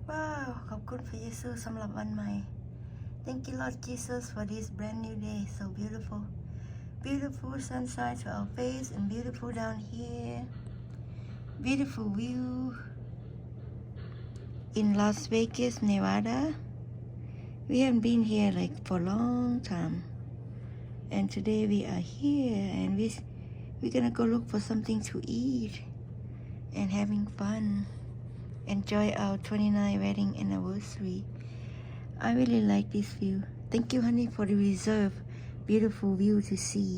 ວ້າວ ຂອບຄຸນພະເຢຊູສຳລັບວັນໃໝ່. Thank you, Lord Jesus, for this brand new day. So beautiful. Beautiful sunshine to our face and beautiful down here. Beautiful view in Las Vegas, Nevada. We haven't been here, like, for a long time. And today we are here and we, we're gonna go look for something to eat and having fun. Enjoy our twenty-nine wedding anniversary. I really like this view. Thank you, honey, for the reserve. Beautiful view to see.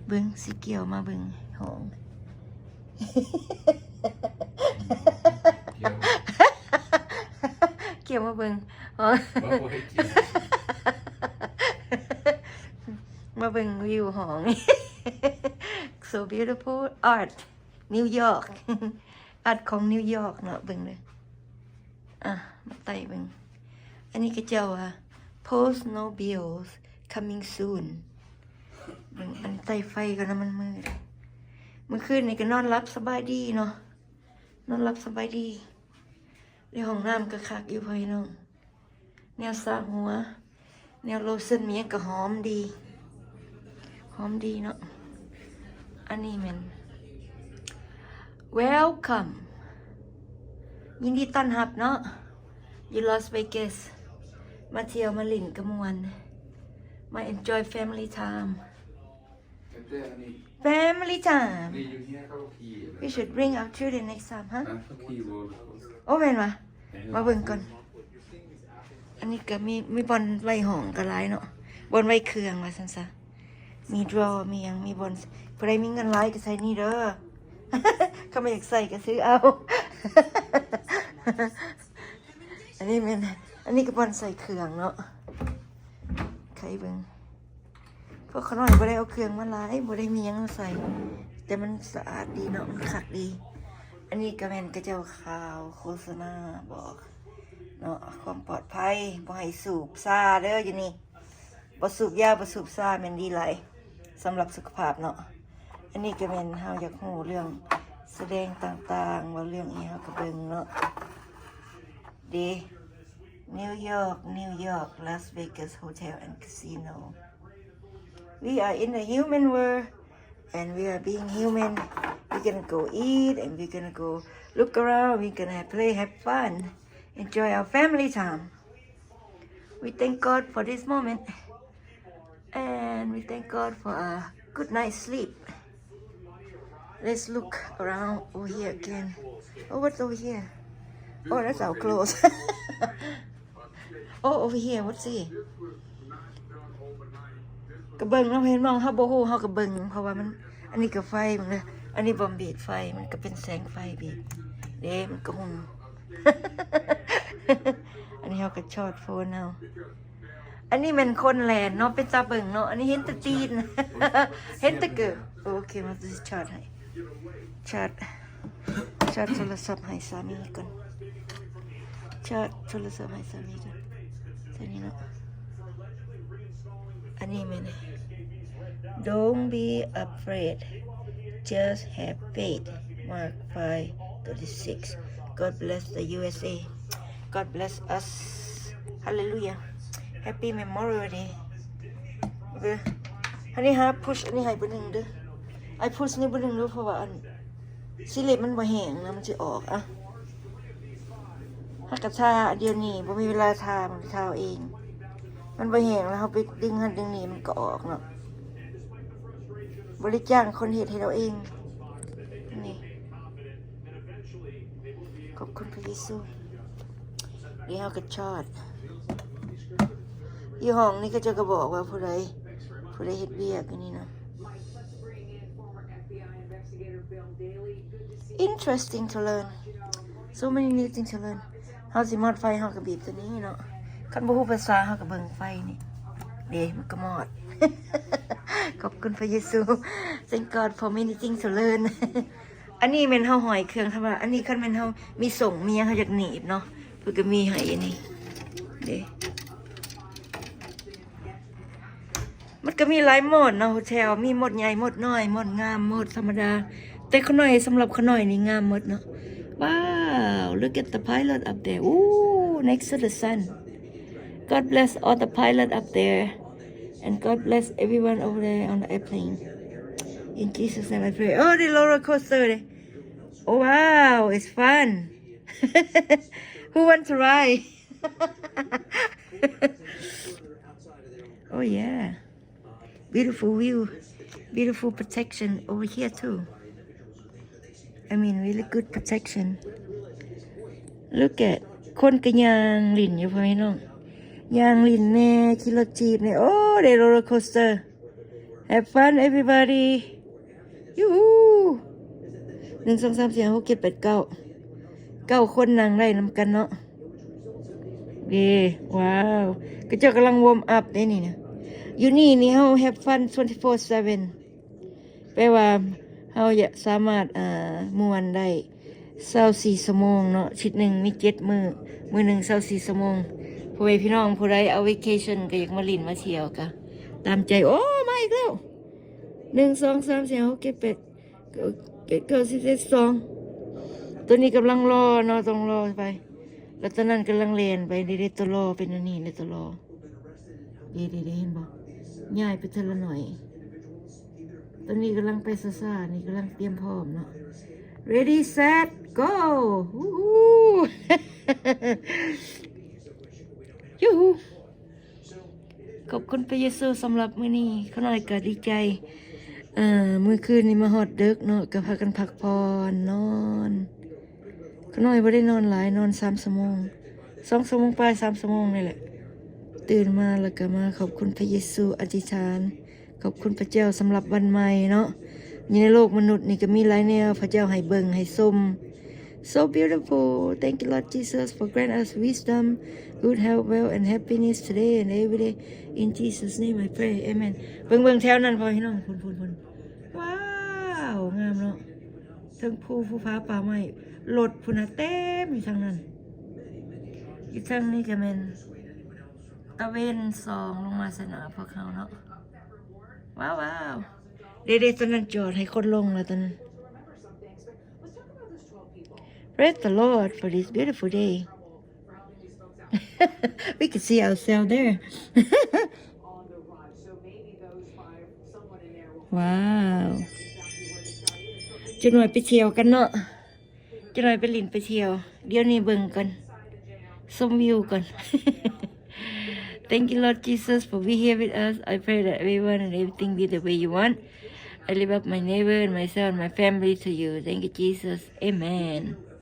ເບິ່ງ ສີກຽວ ມາເບິ່ງຫ້ອງ. ກ່ຽວມາເບິ່ງ ບໍ່ ບໍ່ໃຫ້ກ່ຽວ ມາເບິ່ງວິວຫ້ອງ. So beautiful, art New York, art ຂອງ New York ເນາະ. ເບິ່ງເດີ ອ່ະ ມາໄຕ່ເບິ່ງ. ອັນນີ້ເຂົາເຈົ້າວ່າ Post no bills, coming soon. ເບິ່ງ ອັນໄຕ່ໄຟກ່ອນນະ ມັນມືດ. ມື້ຄືນນີ້ກໍນອນຫຼັບສະບາຍດີເນາະ ນອນຫຼັບສະບາຍດີ. ໃນຫ້ອງນ້ຳກໍຄັກຢູ່ ພໍ່ນ້ອງ. ແນວສະຫົວ ແນວໂລຊັນ ມີຫຍັງກໍຫອມດີ ຫອມດີເນາະ. ອັນນີ້ແມ່ນ Welcome ຍິນດີຕ້ອນຮັບເນາະ ຢູ່ Las Vegas. ມາທ່ຽວມາຫຼິ້ນກະມ່ວນ ມາ enjoy family time. Family time. We should bring our children next time, huh? ໂອ້ ແມ່ນຫວາ? ມາເບິ່ງກ່ອນ. ອັນນີ້ກໍມີ ມີບ່ອນໄວ້ຫ້ອງກໍຫຼາຍເນາະ ບ່ອນໄວ້ເຄື່ອງວ່າຊັ້ນຊະ. ມີ drawer ມີຫຍັງ ມີບ່ອນ ຜູ້ໃດມີເງິນຫຼາຍກໍໃສ່ນີ້ເດີ ຄັນບໍ່ຢາກໃສ່ກໍຊື້ເອົາ. ອັນນີ້ແມ່ນ ອັນນີ້ກໍບ່ອນໃສ່ເຄື່ອງເນາະ. ໃຄເບິ່ງ ພວກຂ້ານ້ອຍບໍ່ໄດ້ເອົາເຄື່ອງມາຫຼາຍ ບໍ່ໄດ້ມີຫຍັງໃສ່ ແຕ່ມັນສະອາດດີເນາະ ມັນຄັກດີ. ອັນນີ້ກໍແມ່ນເຂົາເຈົ້າຂ່າວໂຄສະນາບອກເນາະ ຄວາມປອດໄພ ບໍ່ໃຫ້ສູບຊາເດີຢູ່ນີ້ ບໍ່ສູບຢາ ບໍ່ສູບຊາ ແມ່ນດີຫຼາຍສຳລັບສຸຂະພາບເນາະ. ອັນນີ້ກໍແມ່ນເຮົາຢາກຮູ້ເລື່ອງສະແດງຕ່າງໆ ວ່າເລື່ອງອີ່ຫຍັງ ເຮົາກໍເບິ່ງເນາະ. ເດ New York, New York, Las Vegas Hotel and Casino. We are in the human world and we are being human. We're gonna go eat and we're gonna go look around. We're gonna play, have fun, enjoy our family time. We thank God for this moment and we thank God for a good night's sleep. Let's look around over here again. Oh, what's over here? Oh, that's our clothes. Oh, over here, what's it? ກະເບິ່ງເນາະ ເຫັນໝ່ອງເຮົາບໍ່ຮູ້ ເຮົາກະເບິ່ງ ເພາະວ່າມັນ ອັນນີ້ກະໄຟມັນນະ ອັນນີ້ບ່ອນບີດໄຟ ມັນກະເປັນແສງໄຟບີດເດ້ ມັນກະຮຸ່ງ. ອັນນີ້ເຮົາກະຊອດໂຟນເຮົາ. ອັນນີ້ແມ່ນຄົນແລ່ນເນາະ ເປັນຕາເບິ່ງເນາະ ອັນນີ້ເຫັນແຕ່ຕີນ ເຫັນແຕ່ເກີບ. ໂອເຄ ມາຊາດໃຫ້ ຊາດ ຊາດໂທລະສັບໃຫ້ສາມີກ່ອນ ຊາດໂທລະສັບໃຫ້ສາມີກ່ອນ. ໃສ່ນີ້ເນາະ ອັນນີ້ແມ່ນ Don't be afraid, just have faith. Mark five thirty-six. God bless the U S A. God bless us. Hallelujah. Happy Memorial Day. ເດີ ອັນນີ້ຫາ push ອັນນີ້ໃຫ້ເບີໜຶ່ງເດີ I push ນີ້ເບີໜຶ່ງເດີ ເພາະວ່າອັນ ສີເລັບມັນບໍ່ແຫ້ງນະ ມັນຊິອອກ. ອ່ະ ເຮົາກະທາດຽວນີ້ ບໍ່ມີເວລາທາ ມັນທາເອງ ມັນບໍ່ແຫ້ງແລ້ວ ເຮົາໄປດຶງຫັ້ນດຶງນີ້ ມັນກະອອກເນາະ. ບໍ່ໄດ້ຈ້າງຄົນເຮັດ ເຮັດເອົາເອງ ນີ້. ຂອບຄຸນພະເຢຊູ. ນີ້ເຮົາກະຊອດ ຢູ່ຫ້ອງນີ້ເຂົາເຈົ້າກະບອກວ່າຜູ້ໃດ ຜູ້ໃດເຮັດວຽກຢູ່ນີ້ນະ. Interesting to learn. So many new things to learn. ເຮົາຊິມອດໄຟ ເຮົາກະບີບໂຕນີ້ເນາະ. ຄັນບໍ່ຮູ້ພາສາ ເຮົາກະເບິ່ງໄຟນີ້ ເດ້ ມັນກະມອດ. ຂອບຄຸນພະເຢຊູ. Thank God for many things to learn. ອັນນີ້ແມ່ນເຮົາຫ້ອຍເຄື່ອງທຳມະດາ ອັນນີ້ຄັນແມ່ນເຮົາມີສົ້ງມີຫຍັງ ເຮົາຢາກໜີບເນາະ ເພິ່ນກະມີໃຫ້ອັນນີ້ເດ້. ມັນກະມີຫຼາຍໂໝດເນາະ ໂຮເທວ ມີໂໝດໃຫຍ່ ໂໝດນ້ອຍ ໂໝດງາມ ໂໝດທຳມະດາ ແຕ່ຂ້ານ້ອຍ ສຳລັບຂ້ານ້ອຍນີ້ງາມໝົດເນາະ. Wow, look at the pilot up there. Ooh, next to the sun. God bless all the pilot up there. And God bless everyone over there on the airplane. In Jesus' name I pray. Oh, the roller coaster. Oh, wow, it's fun. Who want to ride? Oh, yeah. Beautiful view, beautiful protection over here too. I mean, really good protection. Look at ຄົນກໍຍ່າງຫຼິ້ນຢູ່ ພໍ່ແມ່ພີ່ນ້ອງ ຍ່າງຫຼິ້ນແດ່ ຂີ່ລົດຈີບແດ່. Oh, the roller coaster. Have fun, everybody. ຢູຫູ ໜຶ່ງ ສອງ ສາມ ສີ່ ຫ້າ ຫົກ ເຈັດ ແປດ ເກົ້າ ເກົ້າຄົນນັ່ງໄດ້ນຳກັນເນາະ. ເດ້ ວ້າວ ຂະເຈົ້າກຳລັງ warm up ເດ້ນີ້ນະ. ຢູ່ນີ້ນີ້ເຮົາ have fun twenty-four seven ແປວ່າເຮົາຈະສາມາດ ອ່າ ມ່ວນໄດ້ຊາວສີ່ຊົ່ວໂມງເນາະ. ທິດໜຶ່ງມີເຈັດມື້ ມື້ໜຶ່ງຊາວສີ່ຊົ່ວໂມງ. ພໍ່ແມ່ພີ່ນ້ອງຜູ້ໃດເອົາ vacation ກໍຢາກມາຫຼິ້ນມາທ່ຽວກໍຕາມໃຈ. ໂອ້ ມາອີກແລ້ວ ໜຶ່ງ ສອງ ສາມ ສີ່ ຫ້າ ຫົກ ເຈັດ ແປດ ເກົ້າ ສິບ ສິບເອັດ ສິບສອງ. ຕົວນີ້ກຳລັງລໍເນາະ ຕ້ອງລໍໄປ ແລ້ວຕົວນັ້ນກຳລັງແລ່ນໄປ. ເດ້ ຕົວລໍເປັນອັນນີ້ເດ້ ຕົວລໍ ເດ້ ເດ້ ເຫັນບໍ່ ຍ້າຍໄປເທື່ອລະໜ້ອຍ. ຕົວນີ້ກຳລັງໄປຊ້າໆ ນີ້ກຳລັງຕຽມພ້ອມເນາະ. Ready, set, go. ຢູຫູ ຢູຫູ ຂອບຄຸນພະເຢຊູສຳລັບມື້ນີ້. ຂ້ານ້ອຍກໍດີໃຈ ເອີ ມື້ຄືນນີ້ມາຮອດເດິກເນາະ ກໍພາກັນພັກຜ່ອນນອນ. ຂ້ານ້ອຍບໍ່ໄດ້ນອນຫຼາຍ ນອນສາມຊົ່ວໂມງ ສອງຊົ່ວໂມງປາຍ ສາມຊົ່ວໂມງນີ້ແຫຼະ. ຕື່ນມາແລ້ວກໍມາຂອບຄຸນພະເຢຊູ ອະທິຖານ ຂອບຄຸນພະເຈົ້າສຳລັບວັນໃໝ່ເນາະ. ຢູ່ໃນໂລກມະນຸດນີ້ກໍມີຫຼາຍແນວ ພະເຈົ້າໃຫ້ເບິ່ງໃຫ້ຊົມ. So beautiful. Thank you, Lord Jesus, for grant us wisdom, good health, wealth, and happiness today and every day. In Jesus' name I pray. Amen. ເບິ່ງ ເບິ່ງແຖວນັ້ນ ພໍ່ແມ່ພີ່ນ້ອງ ພຸ້ນໆໆ. ວ້າວ ງາມເນາະ ເທິງພູ ພູຜາ ປ່າໄມ້ ລົດພຸ້ນນະ ເຕັມຢູ່ທາງນັ້ນ. ຢູ່ທາງນີ້ກໍແມ່ນຕາເວັນສ່ອງລົງມາໃສ່ໜ້າພວກເຮົາເນາະ. ວ້າວໆ ເດ້ໆ ຕອນນັ້ນຈອດໃຫ້ຄົນລົງແລ້ວຕອນນັ້ນ. Praise the Lord for this beautiful day. We can see ourselves there. ວ້າວ ຈັກໜ້ອຍໄປທ່ຽວກັນເນາະ ຈັກໜ້ອຍໄປຫຼິ້ນໄປທ່ຽວ. ດຽວນີ້ເບິ່ງກ່ອນ ຊົມວິວກ່ອນ. Thank you, Lord Jesus, for being here with us. I pray that everyone and everything be the way you want. I lift up my neighbor and myself and my family to you. Thank you, Jesus. Amen.